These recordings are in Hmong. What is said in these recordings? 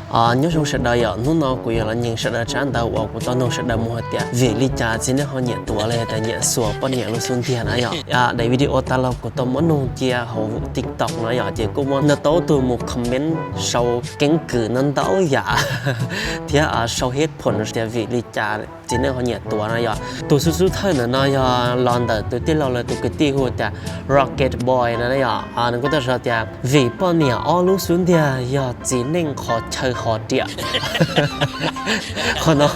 Nyob zoo sawv daws yom, hnub no kuv yuav los nyeem sawv daws tsab ntawv uas kuv tau nug sawv daws mus hais tias vim li cas txiv neej ho nyiam tuav los yog tias nyiam xuas poj niam lub xub ntiag na yom. Daim video uas tas los kuv tau muab nug cia hauv TikTok no yom, ces kuj muaj ntau tug mus comment sau keeb kwm ntau ntau yam thiab sau hev phoom tias vim li cas txiv neej ho nyiam tuav na yom. Tus xub xub thawj ntawm no yog los ntawm tus tij laug lawv tus kwv tij hu tias Rocket Boy no na yom. Nws kuj tau sau tias vim poj niam ob lub xub ntiag yog txiv neej qhov chaw hom riam. Qhov no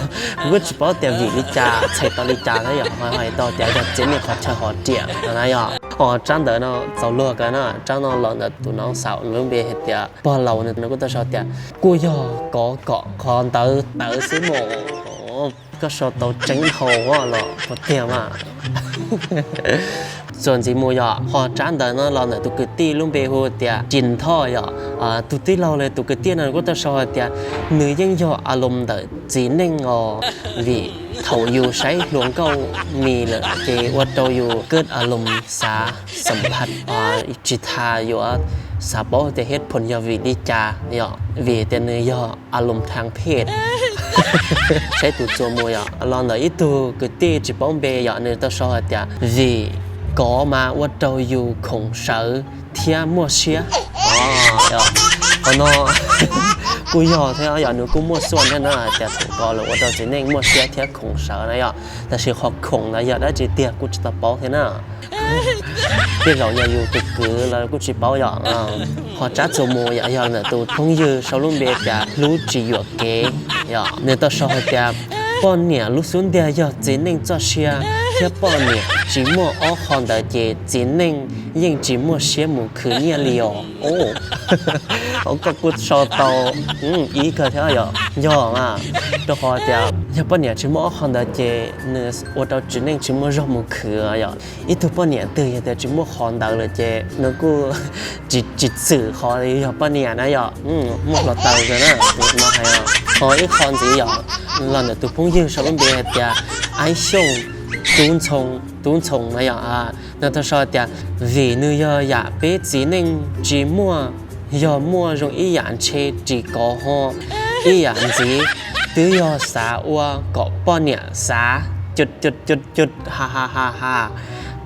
kuv kuj tsis paub tias vim li cas txhais tau li cas na yom, hais tau tias yog txiv neej qhov chaw hom riam no na yom. Ho tsab ntawv no txaus luag kawg na, tsab no los ntawm tus noov xaum lub npe hais tias Pog Laus, nws kuj tau sau tias kuj yog kov kom qhov ntawv tawv xwb mas. Koj sau tau tseeb dhau los puas tiag mas. Txuas ntxiv mus yom, ho tsab ntawv no los ntawm tus kwv tij lub npe hu tias Cim Thoj yom. Tus tij laug los tus kwv tij no kuj tau sau hais tias nws yeej yog a loos ntawm txiv neej os, vim thaum yus saib hluas nkauj mis lawm ces ua rau yus kawd a loos xav xam phaj, tsis tas yuav xav paub tias hev phoom yog vim li cas yom, vim tias nws yog a loos thaj phej. Saib tus txuas mus yom, los ntawm ib tug kwv tij tsis paub npe yom, nws tau sau hais tias vim kov mas ua rau yus khoom sawv thiab muaj siab. Qhov no kuj yog thiab yom, nws kuj muaj xuaj thiab na, tias thaum kov lawm ua rau txiv neej muaj siab thiab khoom sawv na yom. Tab sis qhov khoom ntawd yog dab tsi tiag kuj tsis tau paub thiab na. Tej zaum yog yus tus kwv los kuj tsis paub yom. Ho tsab txuas mus yom, yog ntawm tus phooj ywg sau lub npe tias Hlub Tsis Yuam Kev yom, nws tau sau hais tias poj niam lub xub ntiag yog txiv neej txoj sia, thiab poj niam tsis muaj ob qho ntawd ces txiv neej yeej tsis muaj siab mus khwv nyiaj li os. Koj kuj sau tau ib kawg thiab yom, yog mas, rau qhov tias yog poj niam tsis muaj ob qho ntawd ces nws ua rau txiv neej tsis muaj zog mus khwv yom. Ib tug poj niam twg yog tias tsis muaj qhov ntawd lawm ces nws kuj tsis txwm qhov yog poj niam na yom, muaj hluav taws kawg na, tus no hais. Ho ib qho ntxiv yom, los ntawm tus phooj ywg sau lub npe hais tias Aib Xyooj Tub Ntxhoo, Tub Ntxhoo na yom, nws tau sau tias vim nws yog yam peb txiv neej tsis muaj, yog muaj zoo ib yam ntshe ris kov ho ib yam ntxiv, twb yog xav ua kom poj niam xav, cus cus cus cus, ha ha ha ha,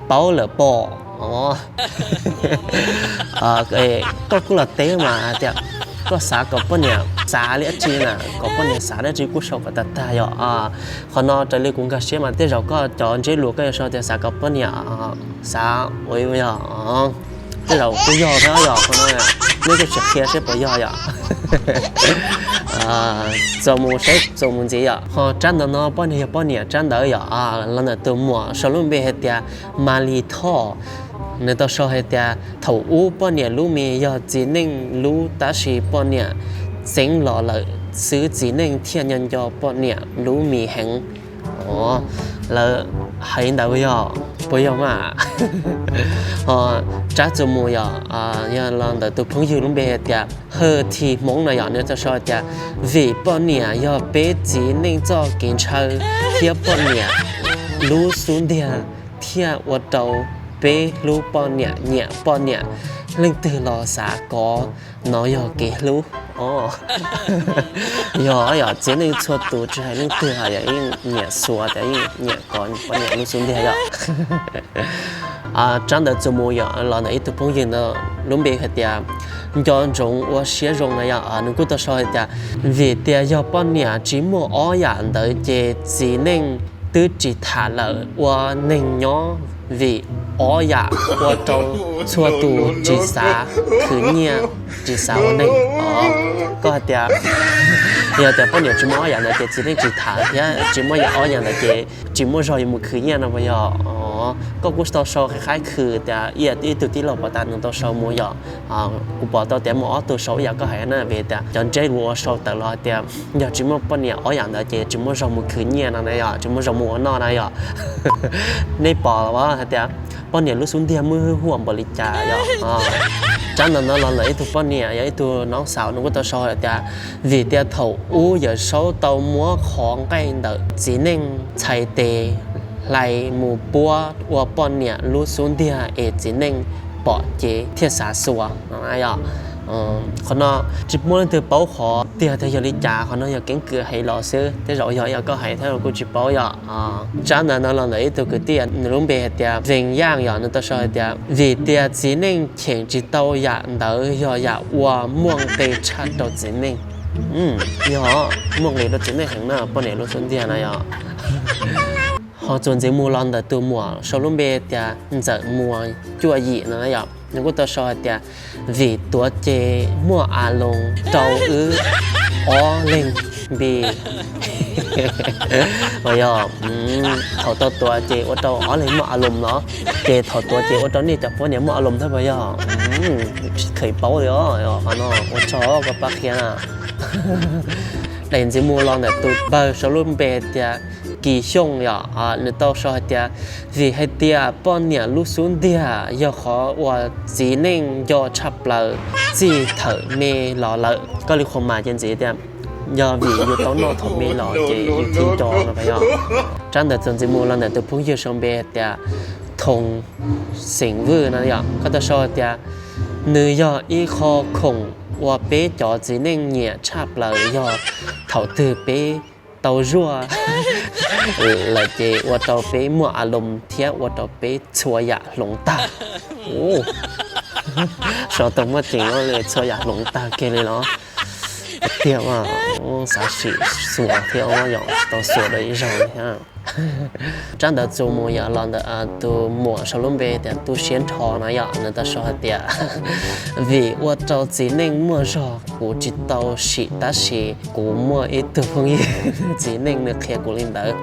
paub lawm pom. Koj kuj los teb mas hais tias koj xav kom poj niam xav li dab tsi na, kom poj niam xav dab tsi kuj sau kom tag tag yom. Qhov no raws li kuv nkag siab mas tej zaum koj cov ntsej lus koj yuav sau tias xav kom poj niam xav ua yog, tej zaum kuj yog thiab yom, qhov no neb kuj tsis qhia seb puas yog yom. Txuas mus saib txuas mus ntxiv yom, ho tsab ntawv no poj niam yog poj niam tsab ntawv yom, los ntawm tus muam sau lub npe hais tias Malis Thoj, nws tau sau hais tias thaum ub poj niam lub mis yog txiv neej lub tab sis poj niam txeeb los lawm xwb txiv neej thiaj nco nco poj niam lub mis heev. Lawv hais li ntawd yog puas yog mas? Ho tsab txuas mus yom, yog los ntawm tus phooj ywg lub npe hais tias Hawj Thi Hmoob no yom, nws tau sau hais tias vim poj niam yog peb txiv neej txoj kev ntshaw thiab poj niam lub xub ntiag thiaj ua rau peb hlub poj niam nyiam poj niam, leej twg los xav kov, no yog kev hlub. Yog yom, txiv neej txhua tus tsis hais leej twg hos yom yeej nyiam xuas tias yeej nyiam kov poj niam lub xub ntiag yom. Tsab ntawv txuas mus yom, los ntawm ib tug phooj ywg ntawd lub npe hais tias Nco Ntsoov Ua Siab Zoo na yom, nws kuj tau sau hais tias vim tias yog poj niam tsis muaj ob yam ntawd ces txiv neej twb tsis tham lawm ua neeg nyob, vim ob yam ua rau txhua tus tsis xav khwv nyiaj, tsis xav ua neeg. Koj hais tias yog tias poj niam tsis muaj ob yam ntawd ces txiv neej tsis tham thiab tsis muaj yam ob yam ntawd ces tsis muaj zog yuav mus khwv nyiaj no puas yog? Koj kuj tau sau qhia qhaib khwm tias ib tug tij laug pom tas nws tau sau mus yom. Kuv pom tau tias muaj ob tug sau ib yam koj hais na, vim tias cov ntsej muag ua sau tawm los hais tias yog tsis muaj poj niam ob yam ntawd ces tsis muaj zog mus khwv nyiaj no na yom, tsis muaj zog mus ua noj na yom. Nej pom hais tias poj niam lub xub ntiag muaj hwj huam npaum li cas yom. Tsab ntawv no los ntawm ib tug poj niam yog ib tug noob xaus, nws kuj tau sau hais tias vim tias thaum ub Yawm Saub tau muab qhov nqaij ntawm txiv neej txhais tes hlais mus puab ua poj niam lub xub ntiag es txiv neej pom ces thiaj xav xuas no yom. Qhov no tsis muaj leej twg paub qhov tiag tiag yog li cas, qhov no yog keeb kwm hais los xwb, tej zaum yog yog koj hais thiab los kuj tsis paub yom. Tsab ntawv no los ntawm ib tug kwv tij, nws lub npe hais tias Vees Yaj yom, nws tau sau hais tias vim tias txiv neej cheem tsis tau yam ntawd yog yam uas muaj nqis tshaj rau txiv neej. Yog muaj nqis rau txiv neej heev na, poj niam lub xub ntiag na yom. Ho txuas ntxiv mus los ntawm tus muam sau lub npe tias Ntxawm Muas cuaj yim no yom, nws kuj tau sau hais tias vim tuav ces muaj a loos rau wb ob leeg npi. Yog thaum tau tuav ces ua rau ob leeg muaj a loos los, ces thaum tuav ces ua rau nej cov poj niam muaj a loos thiab puas yog? Tsis kheev paub li os, qhov no ua tsaug koj pab qhia na. Daim ntxiv mus los ntawm tus npawg sau lub npe tias Kis Xyooj yom, nws tau sau hais tias vim hais tias poj niam lub xub ntiag yog qhov uas txiv neej nco tshaj plaws, txij thaum me los lawm. Koj li qhuas mas ces ntxiv tias yog vim yus tau noj thaum me los ces yus thiaj nco no puas yog? Tsab ntawv txuas ntxiv mus los ntawm tus phooj ywg sau npe tias Thoos Xeem Vwj no yom, koj tau sau tias nws yog ib qho khoom uas peb cov txiv neej nyiam tshaj plaws yog thaum twg peb tau zuaj lawm ces ua rau peb muaj a loos thiab ua rau peb txhua yam hloov tag. Sau tau muaj ceem li txhua yam hloov tag kiag li los? Tiag mas, xav sim xuas thiab yom, tsis tau xuas dua ib zaug li thiab. Tsab ntawv txuas mus yom los ntawm tus muam sau lub npe tias Tu Siab Nrho no yom, nws tau sau hais tias vim ua rau txiv neej muaj zog kuv tsis tau sim tab sis kuv muaj ib tug phooj ywg txiv neej nws qhia kuv li ntawd.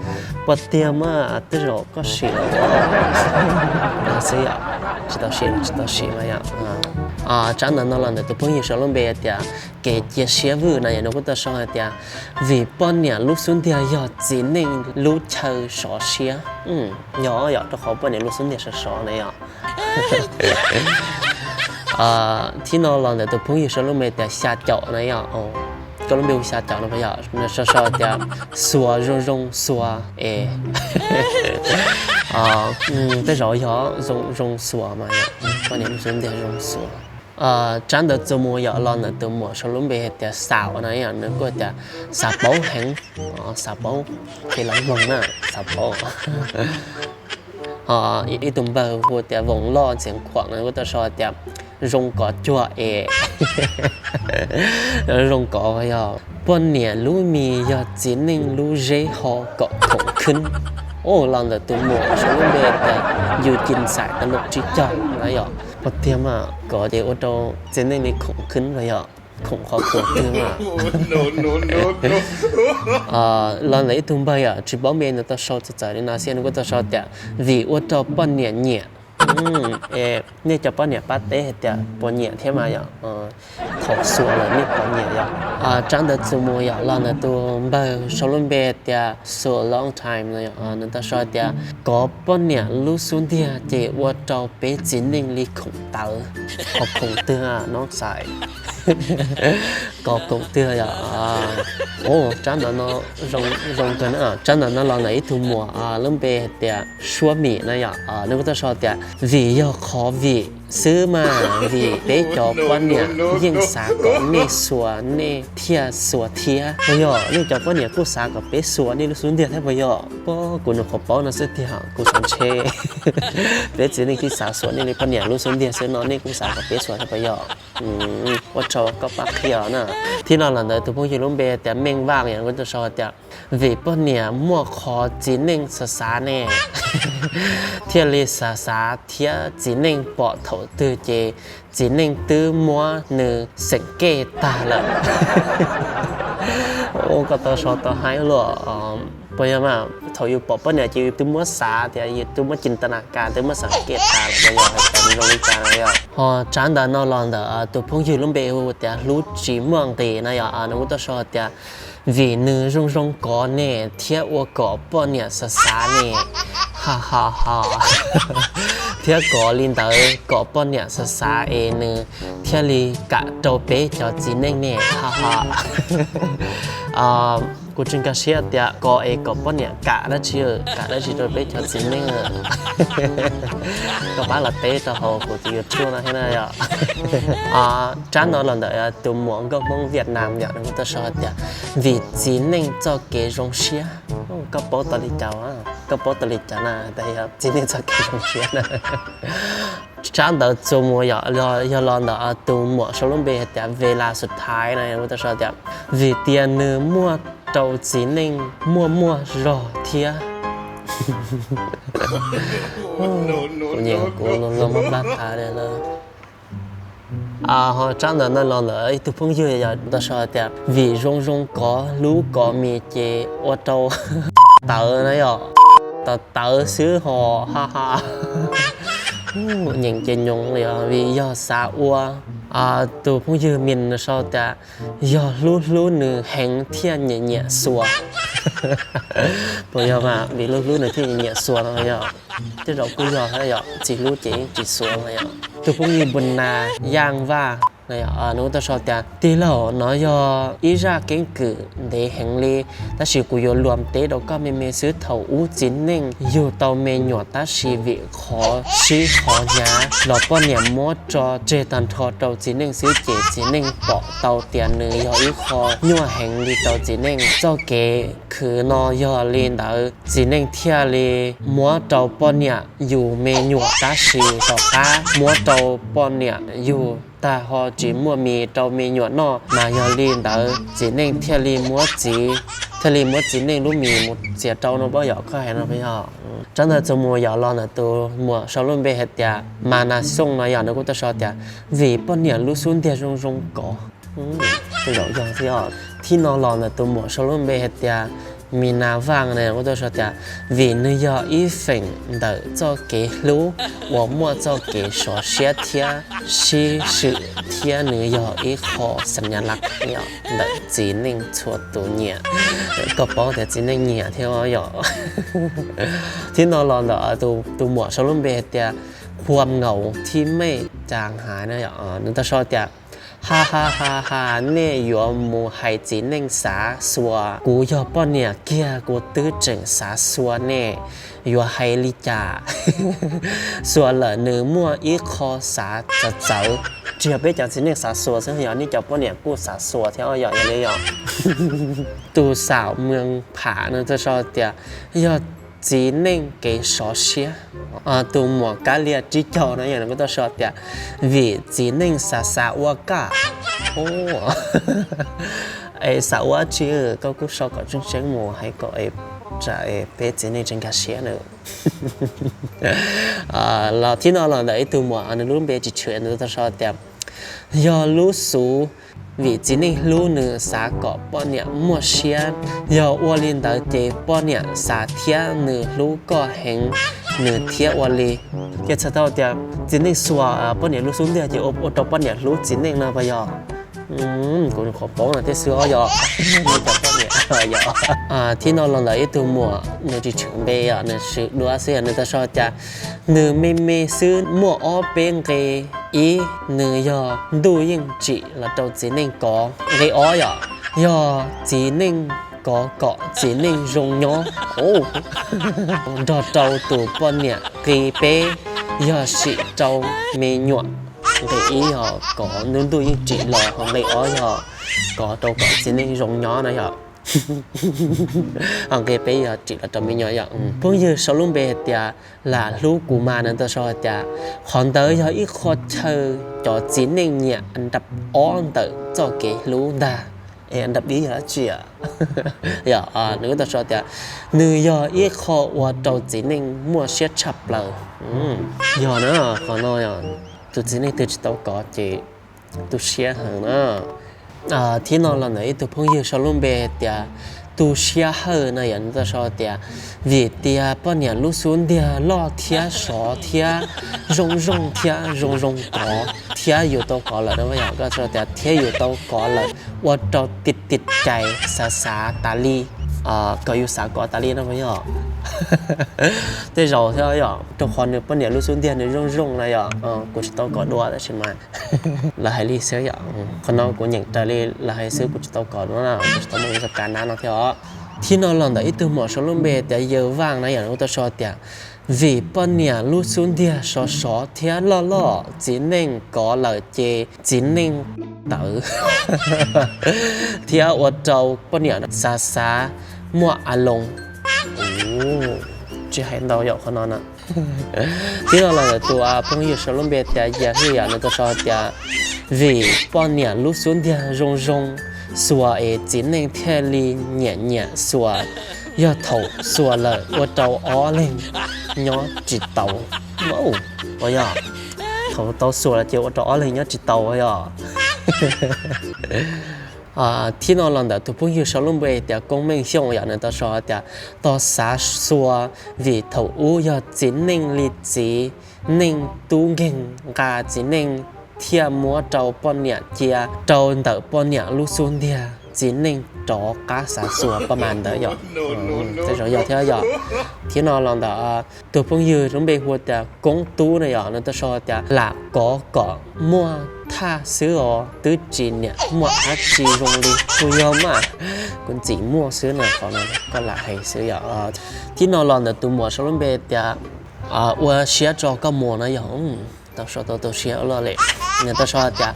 Puas tiag mas, tej zaum koj sim los xwb yom, tsis tau sim los tsis tau sim mas yom. Tsab ntawv no los ntawm tus phooj ywg sau lub npe tias Kev Cia Siab Vwj no yom, nws kuj tau sau hais tias vim poj niam lub xub ntiag yog txiv neej lub chaw sov siab. Yog yom, rau qhov poj niam lub xub ntiag sov sov na yom. Thib no los ntawm tus phooj ywg sau lub npe tias Xya Caum na yom. Koj lub npe hu Xya Caum no puas yog? Nws sau sau tias xuas zoo zoo xuas es. Tej zaum yog zoo zoo xuas mas yom, poj niam lub xub ntiag zoo xuas. Tsab ntawv txuas mus yom los ntawm tus muam sau lub npe hais tias Xaum na yom, nws kuj tias xav paub heev, xav paub, ces los mloog na, xav paub. Ib tug npawg hu tias Voos Loj Ntxhiav Khuam no kuj tau sau tias zoo kov cuag es. Zoo kov yog poj niam lub mis yog txiv neej lub zeb ho kom khoom khwb. Los ntawm tus muam sau lub npe tias Yus Cim Xais Tau Lub Tsib Caug na yom. Puas tiag mas, kov ces ua rau txiv neej li khoom khwb los yog khoom qhov khuam twg mas. Los ntawm ib tug npawg yom, tsis paub npe, nws tau sau txawm txawm li no xwb, nws kuj tau sau tias vim ua rau poj niam nyiam. Nej cov poj niam pab teb hais tias puas nyiam thiab mas yom. Thaum xuas lawm nej puas nyiam yom? Tsab ntawv txuas mus yom los ntawm tus npawg sau lub npe tias So Long Time no yom, nws tau sau tias kov poj niam lub xub ntiag ces ua rau peb txiv neej li khoom tawv. Qhov khoom twg no xais? Kov khoom twg yom? Tsab ntawv no zoo kawg na. Tsab ntawv no los ntawm ib tug muam lub npe hais tias Suab Mim no yom, nws kuj tau sau tias vim yog qhov vim xwb mas vim peb cov poj niam yeej xav kom nej xuas nej thiaj xuas thiab. Puas yog nej cov poj niam kuj xav kom peb xuas nej lub xub ntiag thiab puas yog? Puag kuv nyuam qhuav paub no xwb tiag, kuv xav ntshe peb txiv neej tib xav xuas nej li poj niam lub xub ntiag xwb no nej kuj xav kom peb xuas thiab puas yog? Ua tsaug koj pab qhia na. Thib no los ntawm tus phooj ywg lub npe tias Meej Vaj yom, kuj tau sau tias vim poj niam muaj qhov txiv neej xav xav ne, thiaj li xav xav thiab txiv neej pom thaum twg ces txiv neej twb muab nws xeem kej tag lawm. Koj tau sau tau haib luaj. Puas yog mas thaum yus pom poj niam ces yus twb muab xav tias yus twb muab cim ta na kas twb muab xeem kej tag lawm, puas yog hais tias zoo li cas no yom? Ho tsab ntawv no los ntawm tus phooj ywg lub npe hu tias Hlub Tsis Muaj Nqis no yom, nws kuj tau sau tias vim nws zoo zoo kov ne thiab ua kom poj niam xav xav ne, ha ha ha, thiab kov li ntawd kom poj niam xav xav es nws thiaj li kam rau peb cov txiv neej ne, ha ha. Kuv tsis nkag siab tias kos es kom poj niam kam dab tsi, kam dab tsi rau peb cov txiv neej. Koj pab los teb rau hauv kuv tus YouTube no thiab na yom. Tsab no los ntawm tus muam nkauj Hmoob Vietnam yom, nws kuj tau sau hais tias vim txiv neej txoj kev zoo siab. Koj paub tau li cas? Koj paub tau li cas na, tias yog txiv neej txoj kev zoo siab na? Tsab ntawd txuas mus yog, yog los ntawm tus muam sau lub npe hais tias Ve Las Xus Thaiv no, kuj tau sau tias vim tias nws muaj rau txiv neej muaj muaj zog thiab. Kuv nyiam kuv luag muab plab tas li lawm. Ho tsab ntawm no los ntawm ib tug phooj ywg yog tau sau tias vim zoo zoo kov hlub kov mis ces ua rau tawv na yom, tawv tawv xwb ho ha ha. Nyeem ces nyoos li os, vim yog xav ua. Tus phooj ywg mis nws sau tias yog hlub hlub nws heev thiaj nyiam nyiam xuas. Puas yog mas vim hlub hlub nws thiaj nyiam nyiam xuas no yom? Tej zaum kuj yog thiab yom, tsis hlub ces yeej tsis xuas no yom. Tus phooj ywg Npus Nas Yaj Vaj, nws kuj tau sau tias tij laug, no yog ib zaj keeb kwm ntev heev li, tab sis kuv yuav luam teb rau koj me me xwb. Thaum ub txiv neej yug tau me nyuam tab sis vim qhov sib qhov hnyav los poj niam muab tso tseg tag nrho rau txiv neej xwb ces txiv neej pom tau tias nws yog ib qho nyuaj heev li rau txiv neej. Txoj kev khwv no yog li ntawd txiv neej thiaj li muab rau poj niam yug me nyuam, tab sis tom qab muab rau poj niam yug tag ho tsis muaj mis rau me nyuam noj, mas yog li ntawd txiv neej thiaj li muab txiv, thiaj li muab txiv neej lub mis mus txiav rau no, paub yom, koj hais no puas yog? Tsab ntawd txuas mus yog los ntawm tus muam sau lub npe hais tias Mas Nas Xooj no yog, nws kuj tau sau tias vim poj niam lub xub ntiag zoo zoo kov. Tej zaum yog thiab. Thib no los ntawm tus muam sau lub npe hais tias Mis Nas Vaj no, kuj tau sau tias vim nws yog ib feem ntawm txoj kev hlub uas muaj txoj kev sov siab thiab sib swm thiab nws yog ib qho xas nyas las ntawm txiv neej txhua tus nyiam. Koj paub tias txiv neej nyiam thiab yom. Thib no los ntawm tus muam sau lub npe hais tias Khuam Ngaum Thib Mej Cas Hais no, nws tau sau tias ha ha ha ha, nej yuav mus hais txiv neej xav xuas, kuv yog poj niam kiag kuv twb tseem xav xuas nej, yuav hais li cas? Xuas lawm nws muaj ib qho xav txawv txawv. Tsis yog peb cov txiv neej xav xuas xwb, yog nej cov poj niam kuj xav xuas thiab yom, yog li yom. Tus Xaum Mws Pham no tau sau tias yog txiv neej kev sov siab. Tus muam Kab Lia Tsib Caug no yog nws kuj tau sau tias vim txiv neej xav xav ua kaj. Es xav ua dab tsi? Koj kuj sau kom tseeb tseeb mus hais kom peb txiv neej tseem nkag siab na. Los thib no los ntawm ib tug muam nws lub npe tsis tshwm, nws tau sau tias yog lub xub, vim txiv neej hlub nws xav kom poj niam muaj siab. Yog ua li ntawd ces poj niam xav thiab nws hlub koj heev, nws thiaj ua li. Ces txhais tau tias txiv neej xuas poj niam lub xub ntiag ces ua rau poj niam hlub txiv neej no puas yog? Kuv nyuam qhuav paub no thiab xwb os yom. Cov poj niam yom. Thib no los ntawm ib tug muam nws tsis tshwm npe os, nws swm duab xwb, nws tau sau tias nws me me xwb, muaj ob peb nqe. Ib, nws yog ntuj yeej tsim los rau txiv neej kov. Nqe ob yom, yog txiv neej kov kom txiv neej zoo nyob nrog rau tus poj niam. Nqe peb, yog sim rau me nyuam. Nqe ib yog kov ntuj ntuj yeej tsim los, ho nqe ob yog kov rau kom txiv neej zoo nyob no yom. Nqe peb yog tsim los rau me nyuam yom. Phooj ywg sau lub npe hais tias Lam Hlub Kuv Mas nws tau sau hais tias qhov ntawd yog ib qho chaw cov txiv neej nyiam nram ob ntawm txoj kev hlub ntag. Nram ib yog dab tsi? Yog nws kuj tau sau tias nws yog ib qho ua rau txiv neej muaj siab tshaj plaws. Yog na, qhov no tus txiv neej twg tsis tau kov ces tu siab heev na. Thib no los ntawm ib tug phooj ywg sau lub npe hais tias Tu Siab Hawj no yog nws tau sau tias vim tias poj niam lub xub ntiag loj thiab sov thiab zoo zoo thiab zoo zoo kov thiab yus tau kov lawm no yog koj sau tias thiab yus tau kov lawm ua rau tiv tiv cais xav xav tas li. kom yus xav kov tas li no puas yog? Tej zaum thiab yom, rau qhov nws poj niam lub xub ntiag nws zoo zoo na yom, kuv tsis tau kov dua tab sis mas lawv hais li xwb yom. Qhov no kuv nyeem raws li lawv hais xwb, kuv tsis tau kov dua na, kuv tsis tau muaj ib zaj kab nab no thiab os. Thib no los ntawm ib tug muam sau lub npe tias Yawg Vaj na yom, nws kuj tau sau tias vim poj niam lub xub ntiag sov sov thiab loj loj, txiv neej kov lawm ces txiv neej tawv thiab ua rau poj niam xav xav muaj a loos. Tsis hais ntau yom qhov no na. Thib no los ntawm tus phooj ywg sau lub npe tias Yawg Hwj yom, nws tau sau tias vim poj niam lub xub ntiag zoo zoo xuas es txiv neej thiaj li nyiam nyiam xuas, yog thaum xuas lawm ua rau ob leeg nyob tsis tau. Ua yog thaum tau xuas lawm ces ua rau ob leeg nyob tsis tau yom. Thib no los ntawm tus phooj ywg sau lub npe tias Koob Meej Xyooj yom, nws tau sau tias tau xav xuas vim thaum ub yog txiv neej li txiv neej tub nkeeg nqa txiv neej thiaj muab rau poj niam cia rau ntawm poj niam lub xub ntiag, txiv neej rov qab xav xuas poj mas ntawd yom. Tej zaum yog thiab yom. Thib no los ntawm tus phooj ywg lub npe hu tias Koob Tub na yom, nws tau sau tias lam kov kom muaj thaj xwb os, twb tsis niam muaj dab tsi zoo li. Kuj yog mas, kuv ntxim muaj xwb na, qhov no koj lam hais xwb yom. Thib no los ntawm tus muam sau lub npe tias ua siab tso koj mus no yog, tau sau tau tu siab loj li. Nws tau sau tias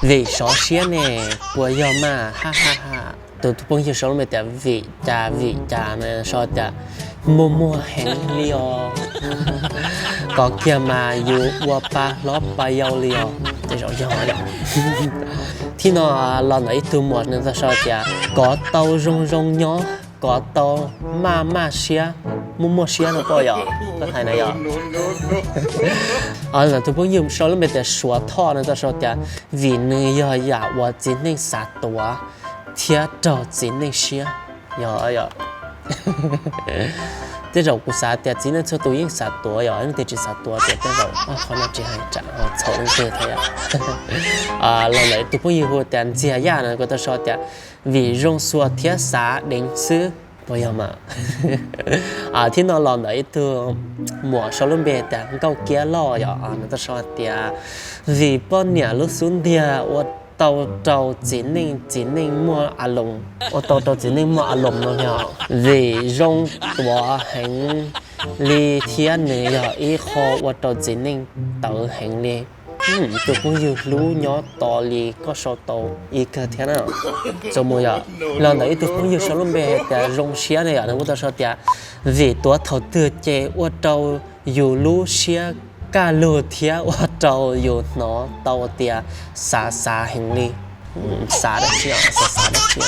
vim sov siab ne, puas yog mas ha ha ha. Tus phooj ywg sau lub npe tias Vim Cas Vim Cas no sau tias muaj muag heev li os, kov kiag mas yus ua pa hlob pa yau li os. Tej zaum yog yom. Thib no los ntawm ib tug muam nws tau sau tias kov tau zoo zoo nyob, kov tau maj maj siab, muaj muaj siab no koj yom, koj hais na yom. Ntawm tus phooj ywg sau lub npe tias Suav Thoj nws tau sau tias vim nws yog yam uas txiv neej xav tuav thiab raug txiv neej siab. Yog yom. Tej zaum kuv xav tias txiv neej txhua tus yeej xav tuav yom, leej twg tsis xav tuav tias tej zaum qhov no tsis hais tsam txhaum leej twg thiab yom. Los ntawm tus phooj ywg hu tias Ntxiag Yaj no kuj tau sau tias vim zoo xuas thiab xav deev xwb, puas yog mas? Thib no los ntawm ib tug muam sau lub npe tias Nkauj Kiab Loj yom, nws tau sau tias vim poj niam lub xub ntiag ua tau rau txiv neej, txiv neej muaj a loos, ua tau rau txiv neej muaj a loos no yog vim zoo tuav heev li thiab nws yog ib qho ua rau txiv neej tawv heev li. Tus phooj ywg hlub nyob tos li koj sau tau ib kawg thiab na. Txuas mus yom, los ntawm ib tug phooj ywg sau lub npe hais tias Zoo Siab ne yom, nws kuj tau sau tias vim tuav thaum twg ces ua rau yus lub siab kaj lug thiab ua rau yus hnov tau tias xav xav heev li. Xav dab tsi, xav xav dab tsi,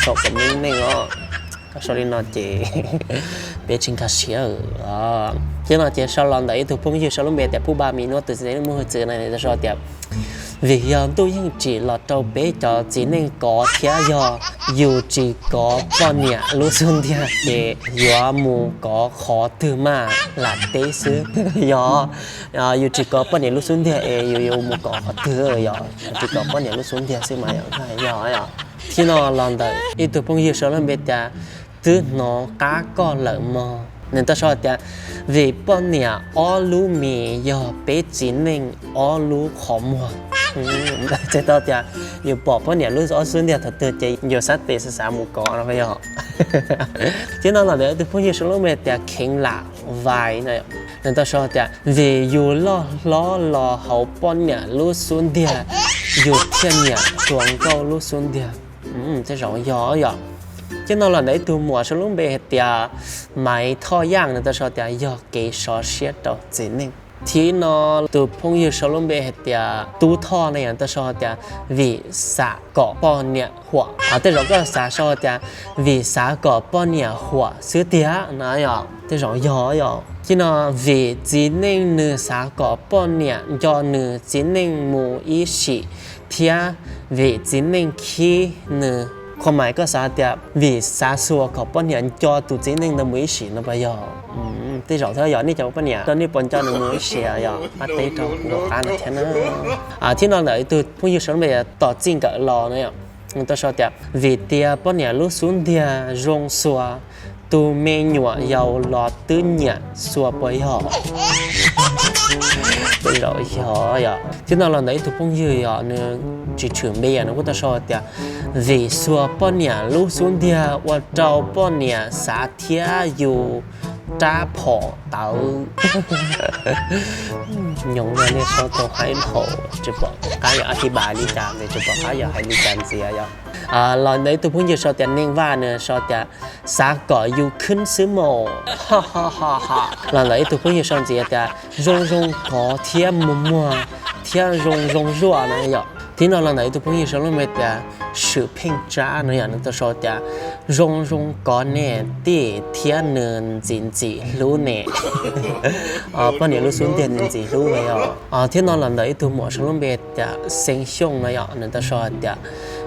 sau kom meej meej os. Koj sau li no ces peb tsis nkag siab. Thiab no ces sau los ntawm ib tug phooj ywg sau lub npe tias Pub Npa Mis Nuab tus txiv neej muaj hwj txwv na, nws tau sau tias vim yog ntuj yeej tsim los rau peb cov txiv neej kov thiab yog yus tsis kov poj niam lub xub ntiag ces yuav mus kov qhov twg mas lam teb xwb. Yog yus tsis kov poj niam lub xub ntiag es yus yuav mus kov qhov twg? Yog yus tsis kov poj niam lub xub ntiag xwb mas yog. Thiab no los ntawm ib tug phooj ywg sau lub npe tias Twb hnov qab koj lawm mog, nws tau sau tias vim poj niam ob lub mis yog peb txiv neej ob lub qhov muag. Txhais tau tias yus pom poj niam lub ob xub ntiag thaum twg ces yus xav tes xav xav mus kov no yog. Thiab no los ntawm tus phooj ywg sau lub npe tias Kheev Lam Vais, nws tau sau tias vim yus loj hlob los hauv poj niam lub xub ntiag yus thiaj nyiam hluas nkauj lub xub ntiag. Tej zaum yog yom. Thiab no los ntawm ib tug muam sau lub npe hais tias Maiv Thoj Yaj, nws tau sau tias yog kev sov siab rau txiv neej. Thiab no tus phooj ywg sau lub npe hais tias Tub Thoj ne yom, tau sau tias vim xav kom poj niam huam. Tej zaum koj xav sau tias vim xav kom poj niam huam xwb tiag na yom, tej zaum yog yom. Thiab no vim txiv neej nws xav kom poj niam nco nws txiv neej mus ib sim thiab vim txiv neej khib nws. Qhov mais koj xav tias vim xav xuas kom poj niam nco tus txiv neej ntawd mus ib sim no puas yog? Tej zaum thiab yog nej cov poj niam rau nej puas nco nws mus ib sim yog pab teb rau kuv qab no thiab na. Thiab no ntawm tus phooj ywg sau lub npe Tom Txij Nkawm Los no yom, Nws tau sau tias vim tias poj niam lub xub ntiag zoo xuas, tus me nyuam yaus los twb nyiam xuas puas yog? Tej zaum yog yom. Thiab no los ntawm ib tug phooj ywg yom, nws tsis tshwm npe yom, nws kuj tau sau tias vim xuas poj niam lub xub ntiag ua rau poj niam xav thiab yus rab phom tawv. Nyoos no nej sau tau haib dhau, tsis pom qab yog a thi npas li cas ntxiv, tsis pom qab yog hais li cas ntxiv yom. Los ntawm ib tug phooj ywg sau tias Neej Vaj, nws sau tias xav kom yus khwb xwb mas. Los ntawm ib tug phooj ywg sau ntxiv tias zoo zoo kov thiab muag muag thiab zoo zoo zuaj no yom. Thiab no los ntawm ib tug phooj ywg sau lub npe tias Swm Pheej Tsab no yom, nws tau sau tias zoo zoo kov nej tij thiab nws ntxim ntxim hlub ne. Poj niam lub xub ntiag nws ntxim hlub yom. Thiab no los ntawm ib tug muam sau lub npe tias Xeeb Xyooj no yom, nws tau sau tias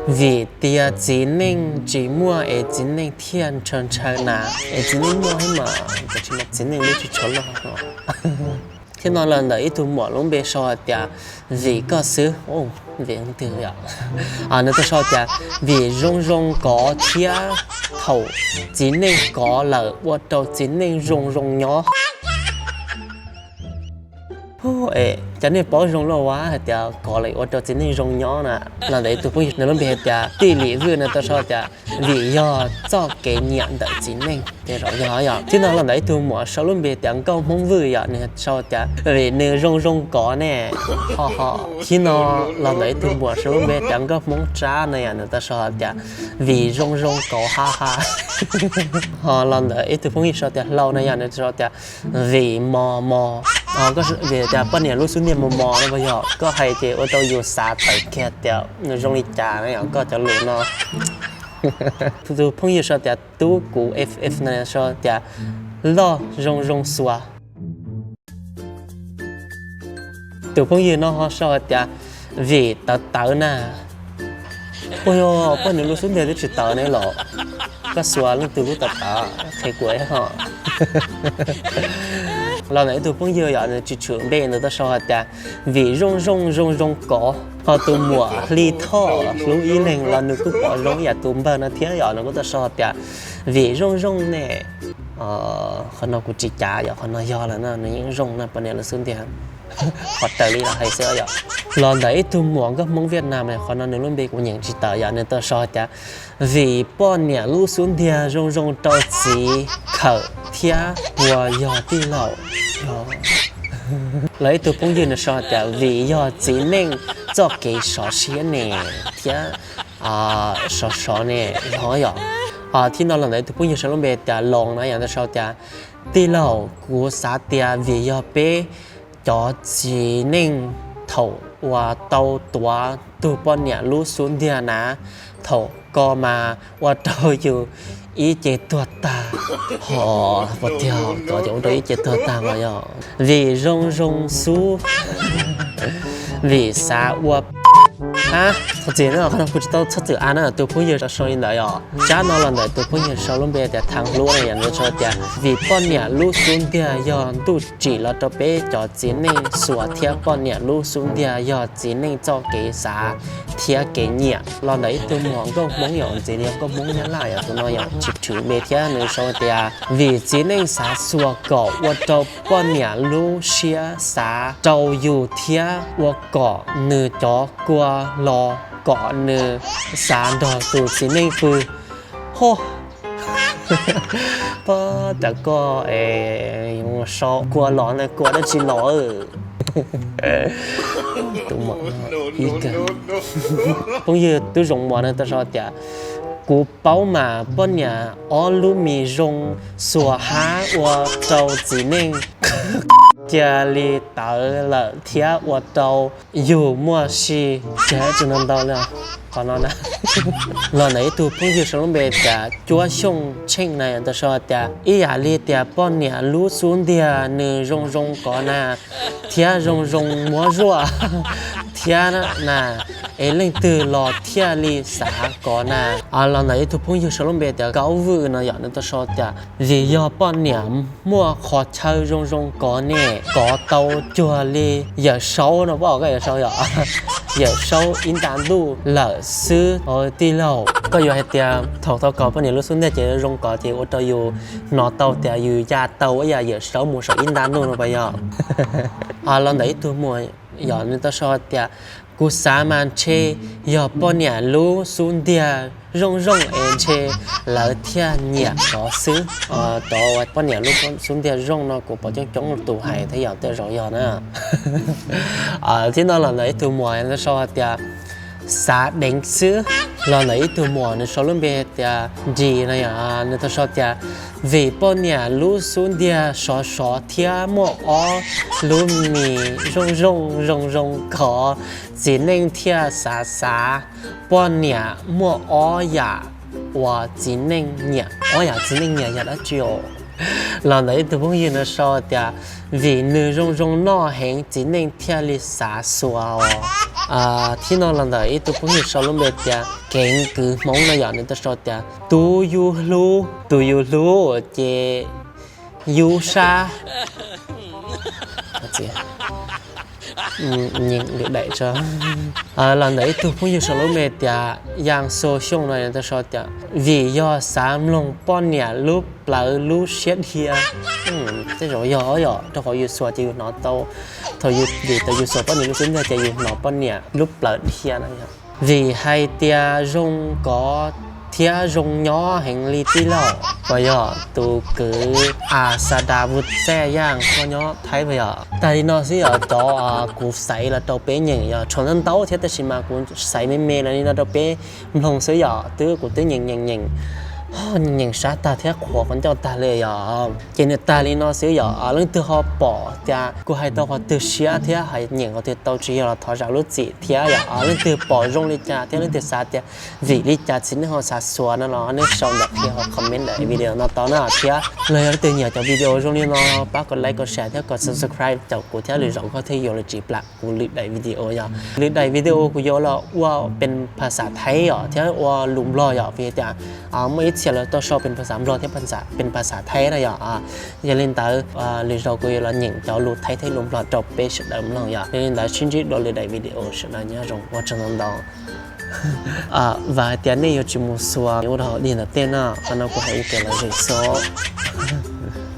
vim tias txiv neej tsis muaj es txiv neej thiaj ntshaw ntshaw na, es txiv neej muaj thiab mas, txiv neej lub tsis tshua loj. Thiab no los ntawm ib tug muam lub npe sau hais tias vim koj xwb, vim twg yom. Nws tau sau tias vim zoo zoo kov thiab thaum txiv neej kov lawm ua rau txiv neej zoo zoo nyob. Cov nej paub zoo loj ua hais tias kov lawm ua rau txiv neej zoo nyob na. Los ntawm ib tug phooj ywg nws lub npe hais tias Tij Lim Vwj, nws tau sau tias vim yog txoj kev nyiam ntawm txiv neej. Tej zaum yog yom. Thiab no los ntawm ib tug muam sau lub npe tias Nkauj Hmoob Vwj yom, nws sau tias vim nws zoo zoo kov ne. Ho ho. Thiab no los ntawm ib tug muam sau lub npe tias Nkauj Hmoob Tsab no yom, nws tau sau tias vim zoo zoo kov ha ha. Ho los ntawm ib tug phooj ywg sau tias Hlau no yom, nws sau tias vim mos mos. Vim tias poj niam lub xub ntiag mos mos no puas yog? Koj hais ces ua rau yus xav tawm kiag tias nws zoo li cas no yom, koj cov lus no. Tus phooj ywg sau tias Tub Kuv F F no sau tias loj zoo zoo xuas. Tus phooj ywg no ho sau hais tias vim tawv tawv na. Puas yog poj niam lub xub ntiag twb tsis tawv ne los? Koj xuas leej twg lub tawv tawv, qhia kuv ho. Los ntawm ib tug phooj ywg yom, nws tsis tshwm npe, nws tau sau hais tias vim zoo zoo zoo zoo kov. Ho tus muam Hli Thoj hlub ib leeg los nws kuj pom zoo ib yam tus npawg no thiab yom, nws kuj tau sau hais tias vim zoo zoo ne. Qhov no kuv tsis cav yom, qhov no yog lawm no nws yeej zoo na, poj niam lub xub ntiag. Qhov raws li los hais xwb yom. Los ntawm ib tug muam Nkauj Hmoob Viaj Nam, qhov no nws lub npe kuv nyeem tsis tawm yom, nws tau sau hais tias vim poj niam lub xub ntiag zoo zoo rau txiv khawm thiab puas yog tij laug? Los ib tug phooj ywg nws sau hais tias vim yog txiv neej txoj kev sov siab ne thiab sov sov ne, yog yom. Thiab no los ntawm ib tug phooj ywg sau lub npe tias Loos no yom, nws sau tias tij laug, kuv xav tias vim yog peb cov txiv neej thaum uas tau tuav tug poj niam lub xub ntiag na, thaum ko mas ua rau yus ib ce tuag tag. Ho puas tiag, tuav ces ua rau ib ce tuag tag los yog vim zoo zoo xub, vim xav ua. Hab, txhob txwm na, qhov no kuv tsis tau txhob txwm a na, tus phooj ywg sau li ntawd yom. Tsab no los ntawm tus phooj ywg sau lub npe tias Thav Hlub no yom, nws sau tias vim poj niam lub xub ntiag yog ntuj tsim los rau peb cov txiv neej xuas thiab poj niam lub xub ntiag yog txiv neej txoj kev xav thiab kev nyiam. Los ntawm ib tug muam Nkauj Hmoob yom, ntxiv li Nkauj Hmoob Nyab Laj yom, tus no yom tsis tshwm npe thiab nws sau tias vim txiv neej xav xuas kom ua rau poj niam lub siab xav rau yus thiab ua kom nws cov kua los kom nws xav nrog tus txiv neej pw. Ho, pab cas koj es yuav sau kua los na, kua dab tsi los? Tus muam no ib kawg. Phooj ywg Tub Zoov Muas no tau sau tias kuv paub mas poj niam ob lub mis zoo xuas hab ua rau txiv neej cia li tawv lawm thiab ua rau yus muaj si. Tsis hais tsis ntau ntau li qhov no na. Los ntawm ib tug phooj ywg sau lub npe tias Cuab Xyooj Tsheej na tau sau tias ib yam li tias poj niam lub xub ntiag nws zoo zoo kov na, thiab zoo zoo muab zuaj thiab na. es leej twg los thiaj li xav kov na? Los ntawm ib tug phooj ywg sau lub npe tias Kaub Vwj no yom, nws tau sau tias vim yog poj niam muaj qhov chaw zoo zoo kov ne, kov tau cuag li Yawm Saub no, pom koj Yawm Saub yom, Yawm Saub ib nta ntuj lawm xwb os tij laug. Koj yuav hais tias thaum tau kov poj niam lub xub ntiag ces zoo kov ces ua rau yus hnov tau tias yus ya tau ib yam Yawm Saub mus saum ib nta ntuj no puas yog? Los ntawm ib tug muam yom, nws tau sau tias kuv xav mas ntshe yog poj niam lub xub ntiag zoo zoo es ntshe lawv thiaj nyiam kov xwb. Cov poj niam lub xub ntiag zoo no kuv pom coob coob tus hais thiab yom, tej zaum yog na. Thiab no los ntawm ib tug muam nws sau hais tias xav deev xwb. Los ntawm ib tug muam nws sau lub npe tias Nris no yom, nws tau sau tias vim poj niam lub xub ntiag sov sov thiab muaj ob lub mis zoo zoo zoo zoo kov, txiv neej thiaj xav xav. Poj niam muaj ob yam uas txiv neej nyiam. Ob yam txiv neej nyiam yog dab tsi os? Los ntawm ib tug phooj ywg no sau tias vim nws zoo zoo noj heev txiv neej thiaj li xav xuas os. Thiab no los ntawm ib tug phooj ywg sau lub npe tias Keev Kwv Hmoob no yom, nws tau sau tias tus yus hlub, tus yus hlub ces yus sab. Lwm daim. Los ntawm ib tug phooj ywg sau lub npe tias Yang Xo Xyooj no tau sau tias vim yog xav mloog poj niam lub plawv lub siab dhia. Tej zaum yog yom, rau qhov yus xuas ces yus hnov tau, thaum yus vim tau yus xuas poj niam lub xub ntiag ces yus hnov poj niam lub plawv dhia no yom. Vim hais tias zoo kov thiab zoo nyob heev li tij laug. Puas yog tus kwv Asada Vwtxej Yaj koj nyob Thaib puas yog? Tag li no xwb yom, cov kuv xaiv los rau peb nyeem yog tshuav ntau ntau thiab tab sis mas kuv xaiv me me los li no rau peb mloog xwb yom. Twb kuv twb nyeem nyeem nyeem, nyeem sab tag thiab qhuas qhov ncauj tag li yom. Ces nws tag li no xwb yom. Leej twg ho pom tias kuv hais tau qhov twg siab thiab hais nyeem qhov twg tau tsis yog los thov zam lub txim thiab yom. Leej twg pom zoo li cas thiab leej twg xav tias vim li cas txiv neej ho xav xuas no los nej sau ntawm qhia hauv comment ntawm video no tau na. Thiab los yog leej twg nyiam cov video zoo li no pab kom like kom share thiab kom subscribe caum kuv thiab lwm zaus koj thiaj yuav los tsis plam kuv lwm daim video yom. Lwm daim video kuv yuav los ua pes phas xas Thaib yom thiab ua lus Nplog yom, vim tias muaj ib txhia lawv tau sau pes phas xas Nplog thiab pes phas xas Thaib na yom. Yog li ntawd lwm zaus kuv yuav los nyeem cov lus Thaib thiab lus Nplog rau peb sawv daws mloog yom. Yog li ntawd sib ntsib dua lwm daim video, sawv daws nyob zoo, ua tsaug ntau ntau. Vam hais tias nej yuav tsis mus xuas ua rau dig ntawm tej no, qhov no kuv hais ua kev lom zem xwb.